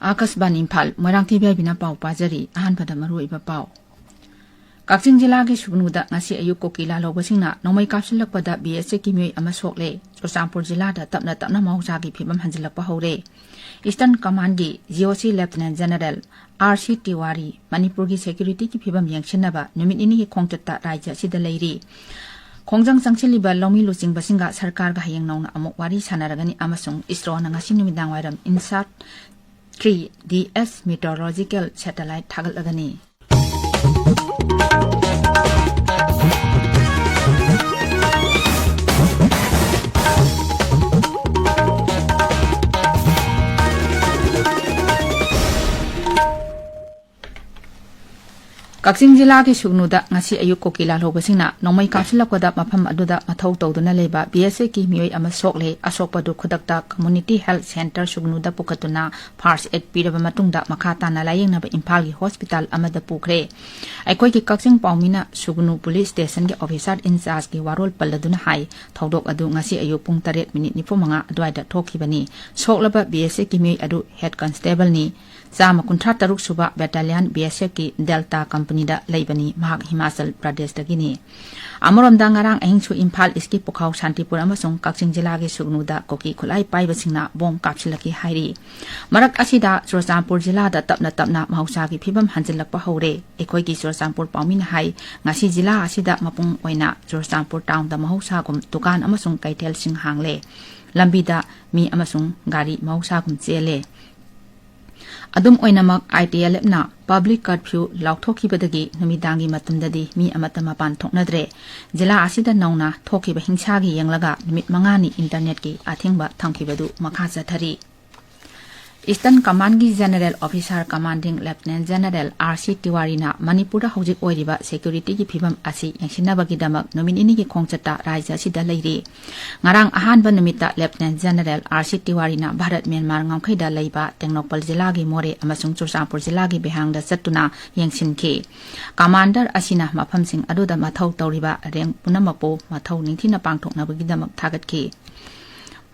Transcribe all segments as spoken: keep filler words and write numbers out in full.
ꯑꯥꯀꯥꯁꯕꯥꯅꯤ ꯏꯝꯐꯥꯜ, ꯃꯣꯏꯔꯥꯡꯊꯣꯏ ꯕꯤꯌꯥꯏꯕꯤꯅ ꯄꯥꯎ ꯄꯥꯖꯔꯤ꯫ ꯑꯍꯥꯟꯕꯗ ꯃꯔꯨꯑꯣꯏꯕ ꯄꯥꯎ꯫ ꯀꯛꯆꯤꯡ ꯖꯤꯂꯥꯒꯤ ꯁꯨꯒꯅꯨꯗ ꯉꯁꯤ ꯑꯌꯨꯛ ꯀꯨꯀꯤ ꯂꯥꯜꯍꯧꯕꯁꯤꯡꯅ ꯅꯣꯡꯃꯩ ꯀꯥꯞꯁꯤꯜꯂꯛꯄꯗ ꯕꯤ ꯑꯦꯁ ꯑꯦꯐꯀꯤ ꯃꯤꯑꯣꯏ ꯑꯃ ꯁꯣꯛꯂꯦ꯫ ꯆꯨꯔꯆꯥꯟꯄꯨꯔ ꯖꯤꯂꯥꯗ ꯇꯞꯅ ꯇꯞꯅ ꯃꯍꯧꯁꯥꯒꯤ ꯐꯤꯕꯝ ꯍꯟꯖꯤꯜꯂꯛꯄ ꯍꯧꯔꯦ꯫ ꯏꯁꯇꯔꯟ ꯀꯃꯥꯟꯒꯤ ꯖꯤ ꯑꯣ ꯁꯤ ꯂꯦꯐꯇꯤꯅꯦꯟ ꯖꯦꯅꯔꯦꯜ ꯑꯥꯔ ꯁꯤ ꯇꯤꯋꯥꯔꯤ ꯃꯅꯤꯄꯨꯔꯒꯤ ꯁꯦꯀ꯭ꯌꯨꯔꯤꯇꯤꯒꯤ ꯐꯤꯕꯝ ꯌꯦꯡꯁꯤꯟꯅꯕ ꯅꯨꯃꯤꯠ ꯅꯤꯅꯤꯒꯤ ꯈꯣꯡꯆꯠꯇ ꯔꯥꯖ꯭ꯌ ꯑꯁꯤꯗ ꯂꯩꯔꯤ꯫ ꯈꯣꯡꯖꯪ ꯆꯪꯁꯤꯜꯂꯤꯕ ꯂꯧꯃꯤ ꯂꯨꯆꯤꯡꯕꯁꯤꯡꯒ ꯁꯔꯀꯥꯔꯒ ꯍꯌꯦꯡ ꯅꯧꯅ ꯑꯃꯨꯛ ꯋꯥꯔꯤ ꯁꯥꯟꯅꯔꯒꯅꯤ ꯑꯃꯁꯨꯡ ꯏꯁꯔꯣꯅ ꯉꯁꯤ ꯅꯨꯃꯤꯗꯥꯡꯋꯥꯏꯔꯝ INSAT three D S meteorological satellite ꯊꯥꯒꯠꯂꯒꯅꯤ꯫ ꯀꯛꯆꯤꯡ ꯖꯤꯂꯥꯒꯤ ꯁꯨꯒꯅꯨꯗ ꯉꯁꯤ ꯑꯌꯨꯛ ꯀꯨꯀꯤ ꯂꯥꯜꯍꯧꯕꯁꯤꯡꯅ ꯅꯣꯡꯃꯩ ꯀꯥꯞꯁꯤꯜꯂꯛꯄꯗ ꯃꯐꯝ ꯑꯗꯨꯗ ꯃꯊꯧ ꯇꯧꯗꯨꯅ ꯂꯩꯕ ꯕꯤ ꯑꯦꯁ ꯑꯦꯐꯀꯤ ꯃꯤꯑꯣꯏ ꯑꯃ ꯁꯣꯛꯂꯦ꯫ ꯑꯁꯣꯛꯄꯗꯨ ꯈꯨꯗꯛꯇ ꯀꯝꯃ꯭ꯌꯨꯅꯤꯇꯤ ꯍꯦꯜꯊ ꯁꯦꯟꯇꯔ ꯁꯨꯒꯅꯨꯗ ꯄꯨꯈꯠꯇꯨꯅ ꯐꯥꯔꯁ ꯑꯦꯗ ꯄꯤꯔꯕ ꯃꯇꯨꯡꯗ ꯃꯈꯥ ꯇꯥꯅ ꯂꯥꯌꯦꯡꯅꯕ ꯏꯝꯐꯥꯜꯒꯤ ꯍꯣꯁꯄꯤꯇꯥꯜ ꯑꯃꯗ ꯄꯨꯈ꯭ꯔꯦ꯫ ꯑꯩꯈꯣꯏꯒꯤ ꯀꯛꯆꯤꯡ ꯄꯥꯎꯃꯤꯅ ꯁꯨꯒꯅꯨ ꯄꯨꯂꯤꯁ ꯁ꯭ꯇꯦꯁꯟꯒꯤ ꯑꯣꯐꯤꯁꯥꯔ ꯏꯟꯆꯥꯔꯖꯀꯤ ꯋꯥꯔꯣꯜ ꯄꯜꯂꯗꯨꯅ ꯍꯥꯏ, ꯊꯧꯗꯣꯛ ꯑꯗꯨ ꯉꯁꯤ ꯑꯌꯨꯛ ꯄꯨꯡ ꯇꯔꯦꯠ ꯃꯤꯅꯤꯠ ꯅꯤꯐꯨ ꯃꯉꯥ ꯑꯗꯨꯋꯥꯏꯗ ꯊꯣꯛꯈꯤꯕꯅꯤ꯫ ꯁꯣꯛꯂꯕ ꯕꯤ ꯑꯦꯁ ꯑꯦꯐꯀꯤ ꯃꯤꯑꯣꯏ ꯑꯗꯨ ꯍꯦꯗ ꯀꯟꯁꯇꯦꯕꯜꯅꯤ꯫ ꯆꯥꯝꯃ ꯀꯨꯟꯊ꯭ꯔꯥ ꯇꯔꯨꯛ ꯁꯨꯕ ꯕꯦꯇꯥꯂꯤꯌꯟ ꯕꯤ ꯑꯦꯁ ꯑꯦꯐꯀꯤ ꯗꯦꯜꯇꯥ ꯀꯝꯄꯅꯤꯗ ꯂꯩꯕꯅꯤ꯫ ꯃꯍꯥꯛ ꯍꯤꯃꯥꯆꯜ ꯄ꯭ꯔꯗꯦꯁꯇꯒꯤꯅꯤ꯫ ꯑꯃꯔꯣꯝꯗ, ꯉꯔꯥꯡ ꯑꯍꯤꯡꯁꯨ ꯏꯝꯐꯥꯜ ꯏꯁꯀꯤ ꯄꯨꯈꯥꯎ ꯁꯥꯟꯇꯤꯄꯨꯔ ꯑꯃꯁꯨꯡ ꯀꯛꯆꯤꯡ ꯖꯤꯂꯥꯒꯤ ꯁꯨꯒꯅꯨꯗ ꯀꯨꯀꯤ ꯈꯨꯠꯂꯥꯏ ꯄꯥꯏꯕꯁꯤꯡꯅ ꯕꯣꯝ ꯀꯥꯞꯁꯤꯜꯂꯛꯈꯤ ꯍꯥꯏꯔꯤ꯫ ꯃꯔꯛ ꯑꯁꯤꯗ, ꯆꯨꯔꯆꯥꯟꯄꯨꯔ ꯖꯤꯂꯥꯗ ꯇꯞꯅ ꯇꯞꯅ ꯃꯍꯧꯁꯥꯒꯤ ꯐꯤꯕꯝ ꯍꯟꯖꯤꯜꯂꯛꯄ ꯍꯧꯔꯦ꯫ ꯑꯩꯈꯣꯏꯒꯤ ꯆꯨꯔꯆꯥꯟꯄꯨꯔ ꯄꯥꯎꯃꯤꯅ ꯍꯥꯏ, ꯉꯁꯤ ꯖꯤꯂꯥ ꯑꯁꯤꯗ ꯃꯄꯨꯡ ꯑꯣꯏꯅ ꯆꯨꯔꯆꯥꯟꯄꯨꯔ ꯇꯥꯎꯟꯗ ꯃꯍꯧꯁꯥꯒꯨꯝ ꯗꯨꯀꯥꯟ ꯑꯃꯁꯨꯡ ꯀꯩꯊꯦꯜꯁꯤꯡ ꯍꯥꯡꯂꯦ꯫ ꯂꯝꯕꯤꯗ ꯃꯤ ꯑꯃꯁꯨꯡ ꯒꯥꯔꯤ ꯃꯍꯧꯁꯥꯒꯨꯝ ꯆꯦꯜꯂꯦ꯫ ꯑꯗꯨꯝ ꯑꯣꯏꯅꯃꯛ, ꯑꯥꯏ ꯇꯤ ꯑꯦꯜ ꯑꯦꯐꯅ ꯄꯕ꯭ꯂꯤꯛ ꯀꯔꯐ꯭ꯌꯨ ꯂꯥꯎꯊꯣꯛꯈꯤꯕꯗꯒꯤ ꯅꯨꯃꯤꯗꯥꯡꯒꯤ ꯃꯇꯝꯗꯗꯤ ꯃꯤ ꯑꯃꯠꯇ ꯃꯄꯥꯟ ꯊꯣꯛꯅꯗ꯭ꯔꯦ꯫ ꯖꯤꯂꯥ ꯑꯁꯤꯗ ꯅꯧꯅ ꯊꯣꯛꯈꯤꯕ ꯍꯤꯡꯁꯥꯒꯤ ꯌꯦꯡꯂꯒ ꯅꯨꯃꯤꯠ ꯃꯉꯥꯅꯤ ꯏꯟꯇꯔꯅꯦꯠꯀꯤ ꯑꯊꯤꯡꯕ ꯊꯝꯈꯤꯕꯗꯨ ꯃꯈꯥ ꯆꯠꯊꯔꯤ꯫ ꯏꯁꯇꯔꯟ ꯀꯃꯥꯟꯒꯤ general officer commanding lieutenant general R C ꯇꯤꯋꯥꯔꯤꯅ ꯃꯅꯤꯄꯨꯔꯗ ꯍꯧꯖꯤꯛ ꯑꯣꯏꯔꯤꯕ ꯁꯦꯀ꯭ꯌꯨꯔꯤꯇꯤꯒꯤ ꯐꯤꯕꯝ ꯑꯁꯤ ꯌꯦꯡꯁꯤꯟꯅꯕꯒꯤꯗꯃꯛ ꯅꯨꯃꯤꯠ ꯅꯤꯅꯤꯒꯤ ꯈꯣꯡꯆꯠꯇ ꯔꯥꯖ꯭ꯌ ꯑꯁꯤꯗ ꯂꯩꯔꯤ꯫ ꯉꯔꯥꯡ ꯑꯍꯥꯟꯕ ꯅꯨꯃꯤꯠꯇ ꯂꯦꯐꯇꯤꯅꯦꯟ general R C ꯇꯤꯋꯥꯔꯤꯅ Bharat Myanmar ꯉꯝꯈꯩꯗ ꯂꯩꯕ ꯇꯦꯡꯅꯧꯄꯜ ꯖꯤꯂꯥꯒꯤ ꯃꯣꯔꯦ ꯑꯃꯁꯨꯡ ꯆꯨꯔꯆꯥꯟꯄꯨꯔ ꯖꯤꯂꯥꯒꯤ ꯕꯤꯍꯥꯡꯗ ꯆꯠꯇꯨꯅ ꯌꯦꯡꯁꯤꯟꯈꯤ꯫ ꯀꯃꯥꯟꯗꯔ ꯑꯁꯤꯅ ꯃꯐꯝꯁꯤꯡ ꯑꯗꯨꯗ ꯃꯊꯧ ꯇꯧꯔꯤꯕ ꯔꯦꯡ ꯄꯨꯝꯅꯃꯛꯄꯨ ꯃꯊꯧ ꯅꯤꯡꯊꯤꯅ ꯄꯥꯡꯊꯣꯛꯅꯕꯒꯤꯗꯃꯛ ꯊꯥꯒꯠꯈꯤ꯫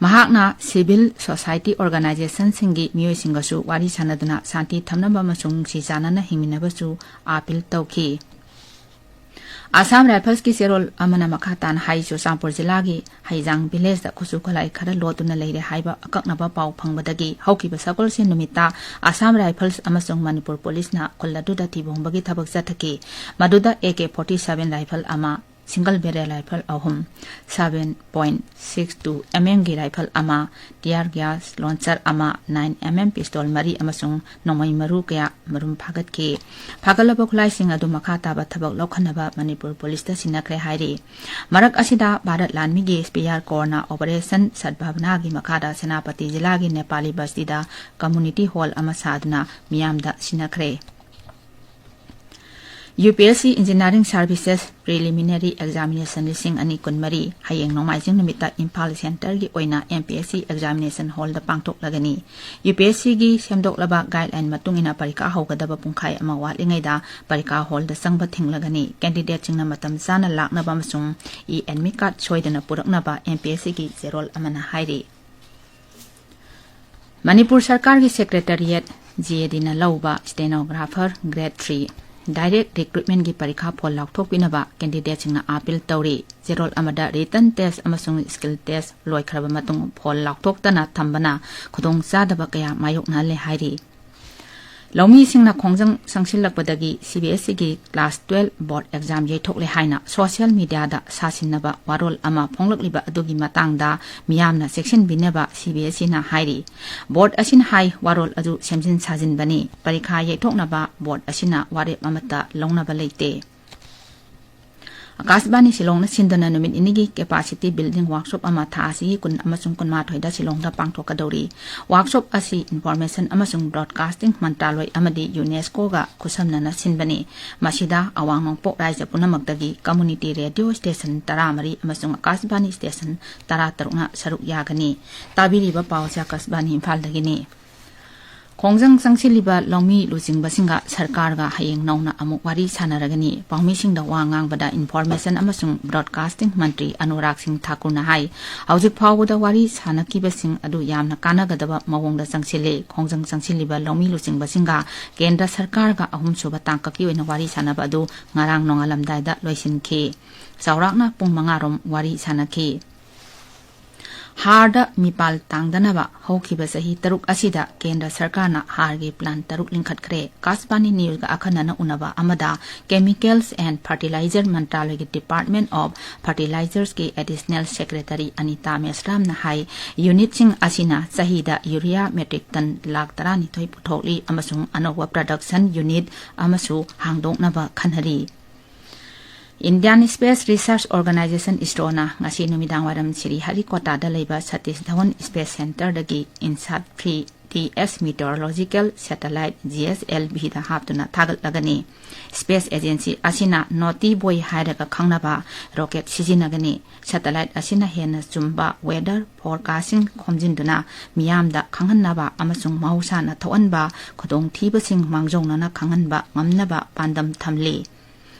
ꯃꯍꯥꯛꯅ civil society organizationꯁꯤꯡꯒꯤ ꯃꯤꯑꯣꯏꯁꯤꯡꯒꯁꯨ ꯋꯥꯔꯤ ꯁꯥꯟꯅꯗꯨꯅ ꯁꯥꯟꯇꯤ ꯊꯝꯅꯕ ꯑꯃꯁꯨꯡ ꯅꯨꯡꯁꯤ ꯆꯥꯟꯅꯅ ꯍꯤꯡꯃꯤꯟꯅꯕꯁꯨ appeal ꯇꯧꯈꯤ꯫ Assam Riflesꯀꯤ ꯆꯦꯔꯣꯜ ꯑꯃꯅ ꯃꯈꯥ ꯇꯥꯅ ꯍꯥꯏ, ꯆꯨꯔꯆꯥꯟꯄꯨꯔ ꯖꯤꯂꯥꯒꯤ ꯍꯩꯖꯥꯡ villageꯇ ꯈꯨꯠꯁꯨ ꯈꯨꯠꯂꯥꯏ ꯈꯔ ꯂꯣꯠꯇꯨꯅ ꯂꯩꯔꯦ ꯍꯥꯏꯕ ꯑꯀꯛꯅꯕ ꯄꯥꯎ ꯐꯪꯕꯗꯒꯤ ꯍꯧꯈꯤꯕ ꯁꯒꯣꯜꯁꯦꯟ ꯅꯨꯃꯤꯠꯇ Assam Rifles ꯑꯃꯁꯨꯡ ꯃꯅꯤꯄꯨꯔ ꯄꯨꯂꯤꯁꯅ ꯈꯨꯜ ꯑꯗꯨꯗ ꯊꯤꯕ ꯍꯨꯝꯕꯒꯤ ꯊꯕꯛ ꯆꯠꯊꯈꯤ꯫ ꯃꯗꯨꯗ AK forty seven rifle ꯑꯃ, single barrel rifle ꯑꯍꯨꯝ, seven point six two mmꯒꯤ rifle ꯑꯃ, tear gas launcher ꯑꯃ, nine mm pistol ꯃꯔꯤ ꯑꯃꯁꯨꯡ ꯅꯣꯡꯃꯩ ꯃꯔꯨ ꯀꯌꯥ ꯃꯔꯨꯝ ꯐꯥꯒꯠꯈꯤ꯫ ꯐꯥꯒꯠꯂꯕ ꯈꯨꯠꯂꯥꯏꯁꯤꯡ ꯑꯗꯨ ꯃꯈꯥ ꯇꯥꯕ ꯊꯕꯛ ꯂꯧꯈꯠꯅꯕ ꯃꯅꯤꯄꯨꯔ ꯄꯨꯂꯤꯁꯇ ꯁꯤꯟꯅꯈ꯭ꯔꯦ ꯍꯥꯏꯔꯤ꯫ ꯃꯔꯛ ꯑꯁꯤꯗ ꯚꯥꯔꯠ ꯂꯥꯟꯃꯤꯒꯤ Spear Corpsꯅ Operation Sadbhavanaꯒꯤ ꯃꯈꯥꯗ ꯁꯦꯅꯥꯄꯇꯤ ꯖꯤꯂꯥꯒꯤ ꯅꯦꯄꯥꯂꯤ ꯕꯁꯇꯤꯗ community hall ꯑꯃ ꯁꯥꯗꯨꯅ ꯃꯤꯌꯥꯝꯗ ꯁꯤꯟꯅꯈ꯭ꯔꯦ꯫ UPSC Engineering Services Preliminary Examination ꯂꯤꯁꯤꯡ ꯑꯅꯤ ꯀꯨꯟꯃꯔꯤ ꯍꯌꯦꯡ ꯅꯣꯡꯃꯥꯏꯖꯤꯡ ꯅꯨꯃꯤꯠꯇ ꯏꯝꯐꯥꯜ centreꯒꯤ ꯑꯣꯏꯅ MPSC Examination Hallꯗ ꯄꯥꯡꯊꯣꯛꯂꯒꯅꯤ꯫ UPSCꯒꯤ ꯁꯦꯝꯗꯣꯛꯂꯕ guideline ꯃꯇꯨꯡ ꯏꯟꯅ ꯄꯔꯤꯈꯥ ꯍꯧꯒꯗꯕ ꯄꯨꯡꯈꯥꯏ ꯑꯃ ꯋꯥꯠꯂꯤꯉꯩꯗ ꯄꯔꯤꯈꯥ hallꯗ ꯆꯪꯕ ꯊꯤꯡꯂꯒꯅꯤ꯫ Candidateꯁꯤꯡꯅ ꯃꯇꯝ ꯆꯥꯅ ꯂꯥꯛꯅꯕ ꯑꯃꯁꯨꯡ e-admit card ꯁꯣꯏꯗꯅ ꯄꯨꯔꯛꯅꯕ MPSCꯒꯤ ꯆꯦꯔꯣꯜ ꯑꯃꯅ ꯍꯥꯏꯔꯤ꯫ ꯃꯅꯤꯄꯨꯔ ꯁꯔꯀꯥꯔꯒꯤ Secretariat, GADꯅ ꯂꯧꯕ stenographer grade three direct recruitmentꯀꯤ ꯄꯔꯤꯈꯥ ꯐꯣꯜ ꯂꯥꯎꯊꯣꯛꯄꯤꯅꯕ candidateꯁꯤꯡꯅ appeal ꯇꯧꯔꯤ꯫ ꯆꯦꯔꯣꯜ ꯑꯃꯗ written test ꯑꯃꯁꯨꯡ skill test ꯂꯣꯏꯈ꯭ꯔꯕ ꯃꯇꯨꯡ ꯐꯣꯜ ꯂꯥꯎꯊꯣꯛꯇꯅ ꯊꯝꯕꯅ ꯈꯨꯗꯣꯡꯆꯥꯗꯕ ꯀꯌꯥ ꯃꯥꯌꯣꯛꯅꯍꯜꯂꯦ ꯍꯥꯏꯔꯤ꯫ ꯂꯧꯃꯤꯁꯤꯡꯅ ꯈꯣꯡꯖꯪ ꯆꯪꯁꯤꯜꯂꯛꯄꯗꯒꯤ CBSEꯒꯤ class twelve board exam ꯌꯩꯊꯣꯛꯂꯦ ꯍꯥꯏꯅ social mediaꯗ ꯁꯥꯁꯤꯟꯅꯕ ꯋꯥꯔꯣꯜ ꯑꯃ ꯐꯣꯡꯂꯛꯂꯤꯕ ꯑꯗꯨꯒꯤ ꯃꯇꯥꯡꯗ ꯃꯤꯌꯥꯝꯅ ꯆꯦꯛꯁꯤꯟꯕꯤꯅꯕ CBSEꯅ ꯍꯥꯏꯔꯤ꯫ Board ꯑꯁꯤꯅ ꯍꯥꯏ, ꯋꯥꯔꯣꯜ ꯑꯗꯨ ꯁꯦꯝꯖꯤꯟ ꯁꯥꯖꯤꯟꯕꯅꯤ꯫ ꯄꯔꯤꯈꯥ ꯌꯩꯊꯣꯛꯅꯕ board ꯑꯁꯤꯅ ꯋꯥꯔꯦꯞ ꯑꯃꯠꯇ ꯂꯧꯅꯕ ꯂꯩꯇꯦ꯫ ꯑꯀꯥꯁꯕꯥꯅꯤ ꯁꯤꯂꯣꯡꯅ ꯁꯤꯟꯗꯨꯅ ꯅꯨꯃꯤꯠ ꯅꯤꯅꯤꯒꯤ capacity building workshop ꯑꯃ ꯊꯥ ꯑꯁꯤꯒꯤ ꯀꯨꯟ ꯑꯃꯁꯨꯡ ꯀꯨꯟꯃꯥꯊꯣꯏꯗ ꯁꯤꯂꯣꯡꯗ ꯄꯥꯡꯊꯣꯛꯀꯗꯧꯔꯤ꯫ Workshop ꯑꯁꯤ Information ꯑꯃꯁꯨꯡ Broadcasting ꯃꯟꯇ꯭ꯔꯥꯂꯣꯏ ꯑꯃꯗꯤ UNESCOꯒ ꯈꯨꯠꯁꯝꯅꯅ ꯁꯤꯟꯕꯅꯤ꯫ ꯃꯁꯤꯗ ꯑꯋꯥꯡ ꯅꯣꯡꯄꯣꯛ ꯔꯥꯏꯖ꯭ꯌ ꯄꯨꯝꯅꯃꯛꯇꯒꯤ community radio station ꯇꯔꯥꯃꯔꯤ ꯑꯃꯁꯨꯡ ꯑꯀꯥꯁꯕꯥꯅꯤ station ꯇꯔꯥꯇꯔꯨꯛꯅ ꯁꯔꯨꯛ ꯌꯥꯒꯅꯤ꯫ ꯇꯥꯕꯤꯔꯤꯕ ꯄꯥꯎ ꯑꯁꯤ ꯑꯀꯥꯁꯕꯥꯅꯤ ꯏꯝꯐꯥꯜꯗꯒꯤꯅꯤ꯫ ꯈꯣꯡꯖꯪ ꯆꯪꯁꯤꯜꯂꯤꯕ ꯂꯧꯃꯤ ꯂꯨꯆꯤꯡꯕꯁꯤꯡꯒ ꯁꯔꯀꯥꯔꯒ ꯍꯌꯦꯡ ꯅꯧꯅ ꯑꯃꯨꯛ ꯋꯥꯔꯤ ꯁꯥꯟꯅꯔꯒꯅꯤ꯫ ꯄꯥꯎꯃꯤꯁꯤꯡꯗ ꯋꯥ ꯉꯥꯡꯕꯗ ꯏꯟꯐꯣꯔꯃꯦꯁꯟ ꯑꯃꯁꯨꯡ ꯕ꯭ꯔꯣꯗꯀꯥꯁꯇꯤꯡ ꯃꯟꯇ꯭ꯔꯤ ꯑꯅꯨꯔꯥꯒ ꯁꯤꯡ ꯊꯥꯀꯨꯔꯅ ꯍꯥꯏ, ꯍꯧꯖꯤꯛ ꯐꯥꯎꯕꯗ ꯋꯥꯔꯤ ꯁꯥꯟꯅꯈꯤꯕꯁꯤꯡ ꯑꯗꯨ ꯌꯥꯝꯅ ꯀꯥꯟꯅꯒꯗꯕ ꯃꯑꯣꯡꯗ ꯆꯪꯁꯤꯜꯂꯦ꯫ ꯈꯣꯡꯖꯪ ꯆꯪꯁꯤꯜꯂꯤꯕ ꯂꯧꯃꯤ ꯂꯨꯆꯤꯡꯕꯁꯤꯡꯒ ꯀꯦꯟꯗ꯭ꯔ ꯁꯔꯀꯥꯔꯒ ꯑꯍꯨꯝꯁꯨꯕ ꯇꯥꯡꯀꯛꯀꯤ ꯑꯣꯏꯅ ꯋꯥꯔꯤ ꯁꯥꯟꯅꯕ ꯑꯗꯨ ꯉꯔꯥꯡ ꯅꯣꯡꯉꯥꯜꯂꯝꯗꯥꯏꯗ ꯂꯣꯏꯁꯤꯟꯈꯤ꯫ ꯆꯥꯎꯔꯥꯛꯅ ꯄꯨꯡ ꯃꯉꯥ ꯔꯣꯝ ꯋꯥꯔꯤ ꯁꯥꯟꯅꯈꯤ꯫ ꯍꯥꯔꯗ ꯃꯤꯄꯥꯜ ꯇꯥꯡꯗꯅꯕ ꯍꯧꯈꯤꯕ ꯆꯍꯤ ꯇꯔꯨꯛ ꯑꯁꯤꯗ ꯀꯦꯟꯗ꯭ꯔ ꯁꯔꯀꯥꯔꯅ ꯍꯥꯔꯒꯤ ꯄ꯭ꯂꯥꯟ ꯇꯔꯨꯛ ꯂꯤꯡꯈꯠꯈ꯭ꯔꯦ꯫ ꯑꯀꯥꯁꯕꯥꯅꯤ ꯅ꯭ꯌꯨꯁꯒ ꯑꯈꯟꯅꯅ ꯎꯅꯕ ꯑꯃꯗ Chemicals and Fertilizer ꯃꯟꯇ꯭ꯔꯥꯂꯌꯒꯤ Department of Fertilizers ꯀꯤ Additional Secretary ꯑꯅꯤꯇꯥ ꯃꯦꯁ꯭ꯔꯥꯝꯅ ꯍꯥꯏ, ꯌꯨꯅꯤꯠꯁꯤꯡ ꯑꯁꯤꯅ ꯆꯍꯤꯗ ꯌꯨꯔꯤꯌꯥ ꯃꯦꯇ꯭ꯔꯤꯛ ꯇꯟ ꯂꯥꯈ ꯇꯔꯥꯅꯤꯊꯣꯏ ꯄꯨꯊꯣꯛꯂꯤ ꯑꯃꯁꯨꯡ ꯑꯅꯧꯕ ꯄ꯭ꯔꯗꯛꯁꯟ ꯌꯨꯅꯤꯠ ꯑꯃꯁꯨ ꯍꯥꯡꯗꯣꯛꯅꯕ ꯈꯟꯅꯔꯤ꯫ Indian Space Research Organisation, ꯏꯁꯔꯣꯅ ꯉꯁꯤ ꯅꯨꯃꯤꯗꯥꯡꯋꯥꯏꯔꯝ ꯁ꯭ꯔꯤꯍꯔꯤꯀꯣꯇꯥꯗ ꯂꯩꯕ ꯁꯇꯤꯁ ꯙꯋꯟ ꯁ꯭ꯄꯦꯁ ꯁꯦꯟꯇꯔꯗꯒꯤ INSAT three D S meteorological satellite, G S L ꯚꯤꯗ ꯍꯥꯞꯇꯨꯅ ꯊꯥꯒꯠꯂꯒꯅꯤ꯫ ꯁ꯭ꯄꯦꯁ ꯑꯦꯖꯦꯟꯁꯤ ꯑꯁꯤꯅ ꯅꯣꯇꯤ ꯕꯣꯏ ꯍꯥꯏꯔꯒ ꯈꯪꯅꯕ ꯔꯣꯀꯦꯠ ꯁꯤꯖꯤꯟꯅꯒꯅꯤ꯫ ꯁꯦꯇꯦꯂꯥꯏꯠ ꯑꯁꯤꯅ ꯍꯦꯟꯅ ꯆꯨꯝꯕ ꯋꯦꯗꯔ ꯐꯣꯔꯀꯥꯁꯁꯤꯡ ꯈꯣꯝꯖꯤꯟꯗꯨꯅ ꯃꯤꯌꯥꯝꯗ ꯈꯪꯍꯟꯅꯕ ꯑꯃꯁꯨꯡ ꯃꯍꯧꯁꯥꯅ ꯊꯣꯛꯍꯟꯕ ꯈꯨꯗꯣꯡꯊꯤꯕꯁꯤꯡ ꯃꯥꯡꯖꯧꯅꯅ ꯈꯪꯍꯟꯕ ꯉꯝꯅꯕ ꯄꯥꯟꯗꯝ ꯊꯝꯂꯤ꯫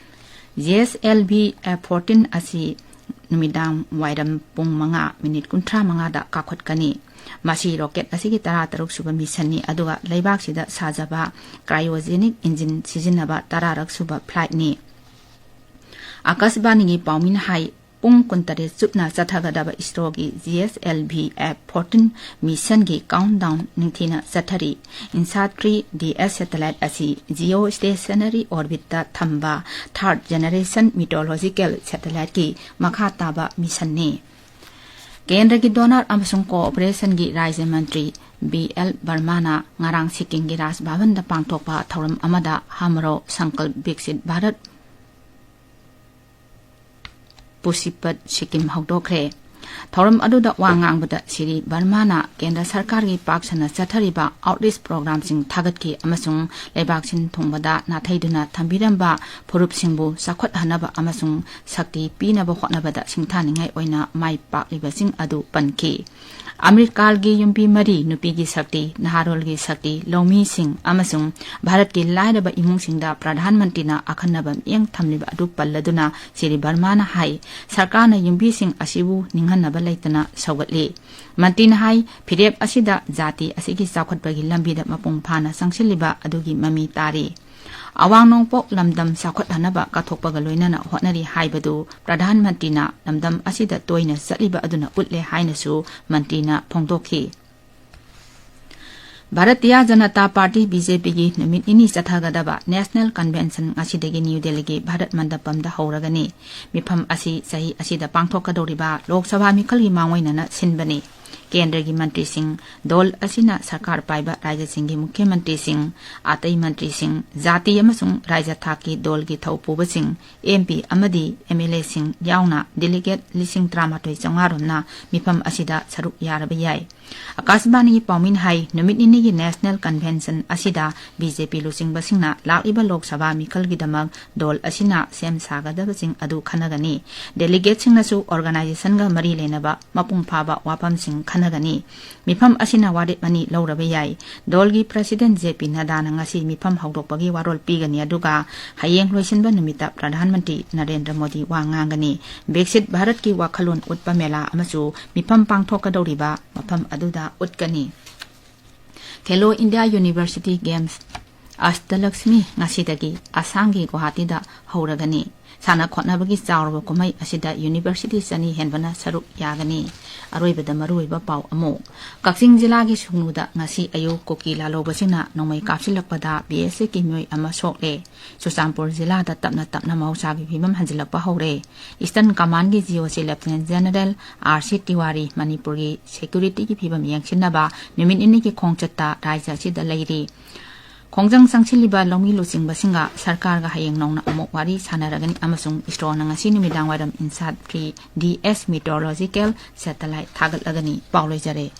G S L V F fourteen ꯑꯁꯤ ꯅꯨꯃꯤꯗꯥꯡ ꯋꯥꯏꯔꯝ ꯄꯨꯡ ꯃꯉꯥ ꯃꯤꯅꯤꯠ ꯀꯨꯟꯊ꯭ꯔꯥ ꯃꯉꯥꯗ ꯀꯥꯎꯈꯠꯀꯅꯤ꯫ ꯃꯁꯤ ꯔꯣꯀꯦꯠ ꯑꯁꯤꯒꯤ ꯇꯔꯥꯇꯔꯨꯛ ꯁꯨꯕ ꯃꯤꯁꯟꯅꯤ, ꯑꯗꯨꯒ ꯂꯩꯕꯥꯛꯁꯤꯗ ꯁꯥꯖꯕ ꯀ꯭ꯔꯥꯏꯑꯣꯖꯦꯅꯤꯛ ꯏꯟꯖꯤꯟ ꯁꯤꯖꯤꯟꯅꯕ ꯇꯔꯥꯔꯛ ꯁꯨꯕ ꯐ꯭ꯂꯥꯏꯠꯅꯤ꯫ ꯑꯀꯥꯁꯕꯥꯅꯤꯒꯤ ꯄꯥꯎꯃꯤꯅ ꯍꯥꯏ, ꯄꯨꯡ ꯀꯨꯟꯇꯔꯦꯠ ꯆꯨꯞꯅ ꯆꯠꯊꯒꯗꯕ ꯏꯁꯔꯣꯒꯤ G S L V F fourteen ꯃꯤꯁꯟꯒꯤ ꯀꯥꯎꯟꯠꯗꯥꯎꯟ ꯅꯤꯡꯊꯤꯅ ꯆꯠꯊꯔꯤ꯫ ꯏꯟꯁꯥꯠ ꯊ꯭ꯔꯤ ꯗꯤ ꯑꯦꯁ ꯁꯦꯇꯦꯂꯥꯏꯠ ꯑꯁꯤ ꯖꯤꯑꯣ ꯁ꯭ꯇꯦꯁꯅꯔꯤ ꯑꯣꯔꯕꯤꯠꯇ ꯊꯝꯕ ꯊꯥꯔꯗ ꯖꯦꯅꯦꯔꯦꯁꯟ ꯃꯤꯇꯤꯑꯣꯔꯣꯂꯣꯖꯤꯀꯦꯜ ꯁꯦꯇꯦꯂꯥꯏꯠꯀꯤ ꯃꯈꯥ ꯇꯥꯕ ꯃꯤꯁꯟꯅꯤ꯫ ꯀꯦꯟꯗ꯭ꯔꯒꯤ ꯗꯣꯅꯔ ꯑꯃꯁꯨꯡ ꯀꯣꯑꯣꯄꯔꯦꯁꯟꯒꯤ ꯔꯥꯖ꯭ꯌ ꯃꯟꯇ꯭ꯔꯤ ꯕꯤ ꯑꯦꯜ ꯕꯔꯃꯥꯅ ꯉꯔꯥꯡ ꯁꯤꯛꯀꯤꯝꯒꯤ ꯔꯥꯖ ꯚꯕꯟꯗ ꯄꯥꯡꯊꯣꯛꯄ ꯊꯧꯔꯝ ꯑꯃꯗ ꯍꯃꯔꯣ ꯁꯪꯀꯜꯞ ꯕꯤꯛꯁꯤꯠ ꯚꯥꯔꯠ ꯄꯨꯁꯤꯄꯠ ꯁꯤꯛꯀꯤꯝ ꯍꯧꯗꯣꯛꯈ꯭ꯔꯦ꯫ ꯊꯧꯔꯝ ꯑꯗꯨꯗ ꯋꯥ ꯉꯥꯡꯕꯗ ꯁꯤꯔꯤ ꯕꯔꯃꯥꯅ ꯀꯦꯟꯗ꯭ꯔ ꯁꯔꯀꯥꯔꯒꯤ ꯄꯥꯛ ꯁꯟꯅ ꯆꯠꯊꯔꯤꯕ ꯑꯥꯎꯠꯔꯤꯆ ꯄ꯭ꯔꯣꯒ꯭ꯔꯥꯝꯁꯤꯡ ꯊꯥꯒꯠꯈꯤ ꯑꯃꯁꯨꯡ ꯂꯩꯕꯥꯛ ꯁꯤꯟ ꯊꯨꯡꯕꯗ ꯅꯥꯊꯩꯗꯨꯅ ꯊꯝꯕꯤꯔꯝꯕ ꯐꯨꯔꯨꯞꯁꯤꯡꯕꯨ ꯆꯥꯎꯈꯠꯍꯟꯅꯕ ꯑꯃꯁꯨꯡ ꯁꯛꯇꯤ ꯄꯤꯅꯕ ꯍꯣꯠꯅꯕꯗ ꯁꯤꯡꯊꯥꯅꯤꯡꯉꯥꯏ ꯑꯣꯏꯅ ꯃꯥꯏ ꯄꯥꯛꯂꯤꯕꯁꯤꯡ ꯑꯗꯨ ꯄꯟꯈꯤ꯫ ꯑꯃ꯭ꯔꯤꯀꯥꯜꯒꯤ ꯌꯨꯝꯕꯤ ꯃꯔꯤ, ꯅꯨꯄꯤꯒꯤ ꯁꯛꯇꯤ, ꯅꯍꯥꯔꯣꯜꯒꯤ ꯁꯛꯇꯤ, ꯂꯧꯃꯤꯁꯤꯡ ꯑꯃꯁꯨꯡ ꯚꯥꯔꯠꯀꯤ ꯂꯥꯏꯔꯕ ꯏꯃꯨꯡꯁꯤꯡꯗ ꯄ꯭ꯔꯙꯥꯟ ꯃꯟꯇ꯭ꯔꯤꯅ ꯑꯈꯟꯅꯕ ꯃꯤꯠꯌꯦꯡ ꯊꯝꯂꯤꯕ ꯑꯗꯨ ꯄꯜꯂꯗꯨꯅ ꯁꯤꯔꯤ ꯕꯔꯃꯥꯅ ꯍꯥꯏ, ꯁꯔꯀꯥꯔꯅ ꯌꯨꯝꯕꯤꯁꯤꯡ ꯑꯁꯤꯕꯨ ꯅꯤꯡꯍꯟꯅꯕ ꯂꯩꯇꯅ ꯁꯧꯒꯠꯂꯤ꯫ ꯃꯟꯇ꯭ꯔꯤꯅ ꯍꯥꯏ, ꯐꯤꯔꯦꯞ ꯑꯁꯤꯗ ꯖꯥꯇꯤ ꯑꯁꯤꯒꯤ ꯆꯥꯎꯈꯠꯄꯒꯤ ꯂꯝꯕꯤꯗ ꯃꯄꯨꯡ ꯐꯥꯅ ꯆꯪꯁꯤꯜꯂꯤꯕ ꯑꯗꯨꯒꯤ ꯃꯃꯤ ꯇꯥꯔꯤ꯫ ꯑꯋꯥꯡ ꯅꯣꯡꯄꯣꯛ ꯂꯝꯗꯝ ꯆꯥꯎꯈꯠꯍꯟꯅꯕ ꯀꯠꯊꯣꯛꯄꯒ ꯂꯣꯏꯅꯅ ꯍꯣꯠꯅꯔꯤ ꯍꯥꯏꯕꯗꯨ ꯄ꯭ꯔꯙꯥꯟ ꯃꯟꯇ꯭ꯔꯤꯅ ꯂꯝꯗꯝ ꯑꯁꯤꯗ ꯇꯣꯏꯅ ꯆꯠꯂꯤꯕ ꯑꯗꯨꯅ ꯎꯠꯂꯦ ꯍꯥꯏꯅꯁꯨ ꯃꯟꯇ꯭ꯔꯤꯅ ꯐꯣꯡꯗꯣꯛꯈꯤ꯫ Bharatiya Janata party, B J ꯄꯤꯒꯤ ꯅꯨꯃꯤꯠ ꯅꯤꯅꯤ ꯆꯠꯊꯒꯗꯕ ꯅꯦꯁꯅꯦꯜ ꯀꯟꯚꯦꯟꯁꯟ ꯉꯁꯤꯗꯒꯤ ꯅ꯭ꯌꯨ ꯗꯦꯜꯂꯤꯒꯤ ꯚꯥꯔꯠ ꯃꯟꯗꯄꯝꯗ ꯍꯧꯔꯒꯅꯤ꯫ ꯃꯤꯐꯝ ꯑꯁꯤ ꯆꯍꯤ ꯑꯁꯤꯗ ꯄꯥꯡꯊꯣꯛꯀꯗꯧꯔꯤꯕ ꯂꯣꯛ ꯁꯚꯥ ꯃꯤꯈꯜꯒꯤ ꯃꯥꯡꯑꯣꯏꯅꯅ ꯁꯤꯟꯕꯅꯤ꯫ ꯀꯦꯟꯗ꯭ꯔꯒꯤ ꯃꯟꯇ꯭ꯔꯤꯁꯤꯡ, ꯗꯣꯜ ꯑꯁꯤꯅ ꯁꯔꯀꯥꯔ ꯄꯥꯏꯕ ꯔꯥꯖ꯭ꯌꯁꯤꯡꯒꯤ ꯃꯨꯈ꯭ꯌ ꯃꯟꯇ꯭ꯔꯤꯁꯤꯡ, ꯑꯇꯩ ꯃꯟꯇ꯭ꯔꯤꯁꯤꯡ, ꯖꯥꯇꯤ ꯑꯃꯁꯨꯡ ꯔꯥꯖ꯭ꯌ ꯊꯥꯛꯀꯤ ꯗꯣꯜꯒꯤ ꯊꯧꯄꯨꯕꯁꯤꯡ, ꯑꯦꯝ ꯄꯤ ꯑꯃꯗꯤ ꯑꯦꯝ ꯑꯦꯜ ꯑꯦꯁꯤꯡ ꯌꯥꯎꯅ ꯗꯦꯂꯤꯒꯦꯠ ꯂꯤꯁꯤꯡ ꯇꯔꯥꯃꯥꯊꯣꯏ ꯆꯥꯝꯃꯉꯥ ꯔꯣꯝꯅ ꯃꯤꯐꯝ ꯑꯁꯤꯗ ꯁꯔꯨꯛ ꯌꯥꯔꯕ ꯌꯥꯏ꯫ ꯑꯀꯥꯁꯕꯥꯅꯤꯒꯤ ꯄꯥꯎꯃꯤꯅ ꯍꯥꯏ, ꯅꯨꯃꯤꯠ ꯅꯤꯅꯤꯒꯤ ꯅꯦꯁꯅꯦꯜ ꯀꯟꯚꯦꯟꯁꯟ ꯑꯁꯤꯗ ꯕꯤ ꯖꯦ ꯄꯤ ꯂꯨꯆꯤꯡꯕꯁꯤꯡꯅ ꯂꯥꯛꯂꯤꯕ ꯂꯣꯛ ꯁꯚꯥ ꯃꯤꯈꯜꯒꯤꯗꯃꯛ ꯗꯣꯜ ꯑꯁꯤꯅ ꯁꯦꯝ ꯁꯥꯒꯗꯕꯁꯤꯡ ꯑꯗꯨ ꯈꯟꯅꯒꯅꯤ꯫ ꯗꯦꯂꯤꯒꯦꯠꯁꯤꯡꯅꯁꯨ ꯑꯣꯔꯒꯅꯥꯏꯖꯦꯁꯟꯒ ꯃꯔꯤ ꯂꯩꯅꯕ ꯃꯄꯨꯡ ꯐꯥꯕ ꯋꯥꯐꯝꯁꯤꯡ ꯈꯟꯅꯒꯅꯤ꯫ ꯃꯤꯐꯝ ꯑꯁꯤꯅ ꯋꯥꯔꯦꯞ ꯑꯅꯤ ꯂꯧꯔꯕ ꯌꯥꯏ꯫ ꯗꯣꯜꯒꯤ ꯄ꯭ꯔꯁꯤꯗꯦꯟ ꯖꯦ ꯄꯤ ꯅꯗꯥꯅ ꯉꯁꯤ ꯃꯤꯐꯝ ꯍꯧꯗꯣꯛꯄꯒꯤ ꯋꯥꯔꯣꯜ ꯄꯤꯒꯅꯤ, ꯑꯗꯨꯒ ꯍꯌꯦꯡ ꯂꯣꯏꯁꯤꯟꯕ ꯅꯨꯃꯤꯠꯇ ꯄ꯭ꯔꯙꯥꯟ ꯃꯟꯇ꯭ꯔꯤ ꯅꯔꯦꯟꯗ꯭ꯔ ꯃꯣꯗꯤ ꯋꯥ ꯉꯥꯡꯒꯅꯤ꯫ ꯕꯤꯛꯁꯤꯠ ꯚꯥꯔꯠꯀꯤ ꯋꯥꯈꯜꯂꯣꯟ ꯎꯠꯄ ꯃꯦꯂꯥ ꯑꯃꯁꯨ ꯃꯤꯐꯝ ꯄꯥꯡꯊꯣꯛꯀꯗꯧꯔꯤꯕ ꯃꯐꯝ ꯑꯗꯨꯗ ꯎꯠꯀꯅꯤ꯫ ꯈꯦꯂꯣ ꯏꯟꯗꯤꯌꯥ ꯌꯨꯅꯤꯚꯔꯁꯤꯇꯤ ꯒꯦꯝꯁ ꯑꯁꯇꯂꯛꯁꯃꯤ ꯉꯁꯤꯗꯒꯤ ꯑꯁꯥꯝꯒꯤ ꯒꯨꯋꯥꯍꯥꯇꯤꯗ ꯍꯧꯔꯒꯅꯤ꯫ ꯁꯥꯟꯅ ꯈꯣꯠꯅꯕꯒꯤ ꯆꯥꯎꯔꯕ ꯀꯨꯝꯍꯩ ꯑꯁꯤꯗ ꯌꯨꯅꯤꯚꯔꯁꯤꯇꯤ ꯆꯅꯤ ꯍꯦꯟꯕꯅ ꯁꯔꯨꯛ ꯌꯥꯒꯅꯤ꯫ ꯑꯔꯣꯏꯕꯗ ꯃꯔꯨꯑꯣꯏꯕ ꯄꯥꯎ ꯑꯃꯨꯛ꯫ ꯀꯛꯆꯤꯡ ꯖꯤꯂꯥꯒꯤ ꯁꯨꯡꯅꯨꯗ ꯉꯁꯤ ꯑꯌꯨꯛ ꯀꯨꯀꯤ ꯂꯥꯂꯧꯕꯁꯤꯡꯅ ꯅꯣꯡꯃꯩ ꯀꯥꯞꯁꯤꯜꯂꯛꯄꯗ ꯕꯤ ꯑꯦꯁ ꯑꯦꯐꯀꯤ ꯃꯤꯑꯣꯏ ꯑꯃ ꯁꯣꯛꯂꯦ꯫ ꯆꯨꯔꯆꯥꯟꯄꯨꯔ ꯖꯤꯂꯥꯗ ꯇꯞꯅ ꯇꯞꯅ ꯃꯍꯧꯁꯥꯒꯤ ꯐꯤꯕꯝ ꯍꯟꯖꯤꯜꯂꯛꯄ ꯍꯧꯔꯦ꯫ ꯏꯁꯇꯔꯟ ꯀꯃꯥꯟꯒꯤ ꯖꯤ ꯑꯣ ꯁꯤ ꯂꯦꯐꯇꯤꯅꯦꯟ ꯖꯦꯅꯔꯦꯜ ꯑꯥꯔ ꯁꯤ ꯇꯤꯋꯥꯔꯤ ꯃꯅꯤꯄꯨꯔꯒꯤ ꯁꯦꯀ꯭ꯌꯨꯔꯤꯇꯤꯒꯤ ꯐꯤꯕꯝ ꯌꯦꯡꯁꯤꯟꯅꯕ ꯅꯨꯃꯤꯠ ꯅꯤꯅꯤꯒꯤ ꯈꯣꯡꯆꯠꯇ ꯔꯥꯖ꯭ꯌ ꯑꯁꯤꯗ ꯂꯩꯔꯤ꯫ ꯈꯣꯡꯖꯪ ꯆꯪꯁꯤꯜꯂꯤꯕ ꯂꯧꯃꯤ ꯂꯨꯆꯤꯡꯕꯁꯤꯡꯒ ꯁꯔꯀꯥꯔꯒ ꯍꯌꯦꯡ ꯅꯧꯅ ꯑꯃꯨꯛ ꯋꯥꯔꯤ ꯁꯥꯟꯅꯔꯒꯅꯤ ꯑꯃꯁꯨꯡ ꯏꯁꯔꯣꯅ ꯉꯁꯤ ꯅꯨꯃꯤꯗꯥꯡ ꯋꯥꯏꯔꯝ ꯏꯟꯁꯥꯠꯀꯤ ꯗꯤ ꯑꯦꯁ ꯃꯤꯇꯤꯑꯣꯔꯣꯂꯣꯖꯤꯀꯦꯜ ꯁꯦꯇꯦꯂꯥꯏꯠ ꯊꯥꯒꯠꯂꯒꯅꯤ꯫ ꯄꯥꯎ ꯂꯣꯏꯖꯔꯦ꯫